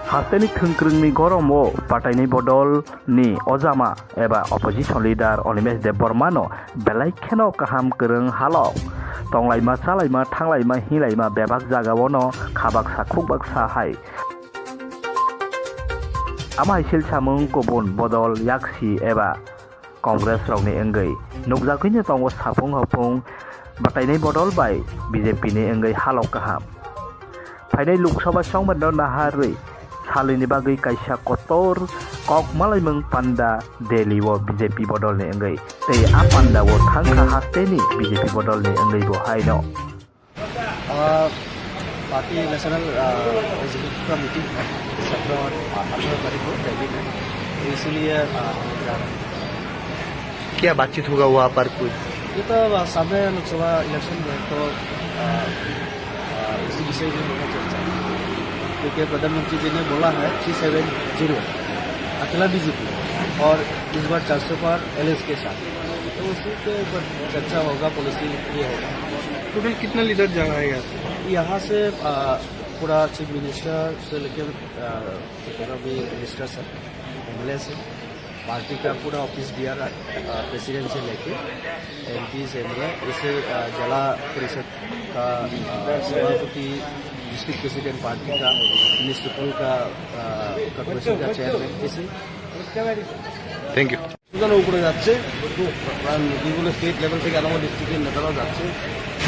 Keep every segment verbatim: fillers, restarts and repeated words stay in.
Hasteni thwngkwrwngni goromo batainai bodolni ojama eba opposition leader Animesh Debbarmano belai kheno kaham kwrwng halok. Tonglaima, chalaima, thanglaima, hinlaima bebak jagaono khabaksa khukbaksa hai. Ama hai sil samung kubun bodol yaksi eba Congress rokni wngwi nukjagwino tongo sapung hopung batainai bodol bai B J P ni wngwi halok kaham. Phainai Lok Sabha songmarno naharwi salini bagwi kaisa kotor kok malaimung panda Delhi o B J P bodolni wngwi tei a panda o thangkha hasteni B J P bodolni wngwi bo haino. Uh, party national, आ, एग्जीक्यूटिव का मीटिंग है सत्रह और अठारह तारीख को दिल्ली में, तो इसीलिए, आ, हम जा रहे हैं। क्या बातचीत होगा वहाँ पर कुछ? ये तो अब सामने लोकसभा इलेक्शन में तो, आ, आ, इसी विषय में होगा चर्चा, क्योंकि प्रधानमंत्री जी ने बोला है थ्री सेवन जीरो अकेला बीजेपी, और इस बार चार सौ पार एलएस के साथ, तो उसी के ऊपर चर्चा होगा, पॉलिसी ये होगा। टोटल कितना लीडर जा रहा है यहाँ से? यहाँ से, आ, पूरा चीफ मिनिस्टर से लेकर, आ, जितना भी मिनिस्टर है, एमएलए से, पार्टी का पूरा ऑफिस बियर, आ, प्रेसिडेंट से लेके एमपी से, मतलब, इसे, आ, जिला परिषद का, आ, सभापति, डिस्ट्रिक्ट प्रेसिडेंट पार्टी का, म्युनिसिपल का, आ, कॉर्पोरेशन का चेयरमैन, इसे। Thank you. সুদানের উপরে যাচ্ছে, কারণ বিভিন্ন স্টেট লেভেল থেকে আরম্ভ ডিস্ট্রিক্টের নেতারাও যাচ্ছে,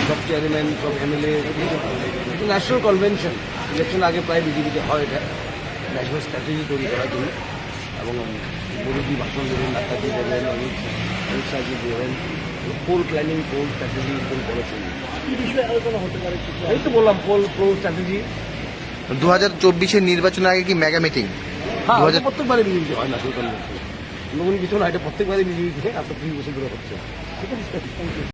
সব চেয়ারম্যান, সব এমএলএ, ন্যাশনাল কনভেনশন, ইলেকশন আগে প্রায় বিজেপিতে হয় এটা, ন্যাশনাল স্ট্র্যাটেজি তৈরি করার জন্য। এবং মোদীজি ভাষণ দেবেন, নাড্ডাজি দেবেন, অমিত, অমিত শাহজি দেবেন, পোল প্ল্যানিং, পোল স্ট্র্যাটেজি একদম করেছেন। কি বিষয়ে আলোচনা হতে পারে? এই তো বললাম, পোল, পোল স্ট্র্যাটেজি। দু হাজার চব্বিশের নির্বাচনের আগে কি মেগা মিটিং? হ্যাঁ, দু হাজার প্রত্যেকবারই বিজেপিতে হয় ন্যাশনাল কনভেনশন। নতুন কিছু না, এটা প্রত্যেকবারই বিজেপিতে, আপনার তিন বছর ধরে হচ্ছে। ঠিক আছে?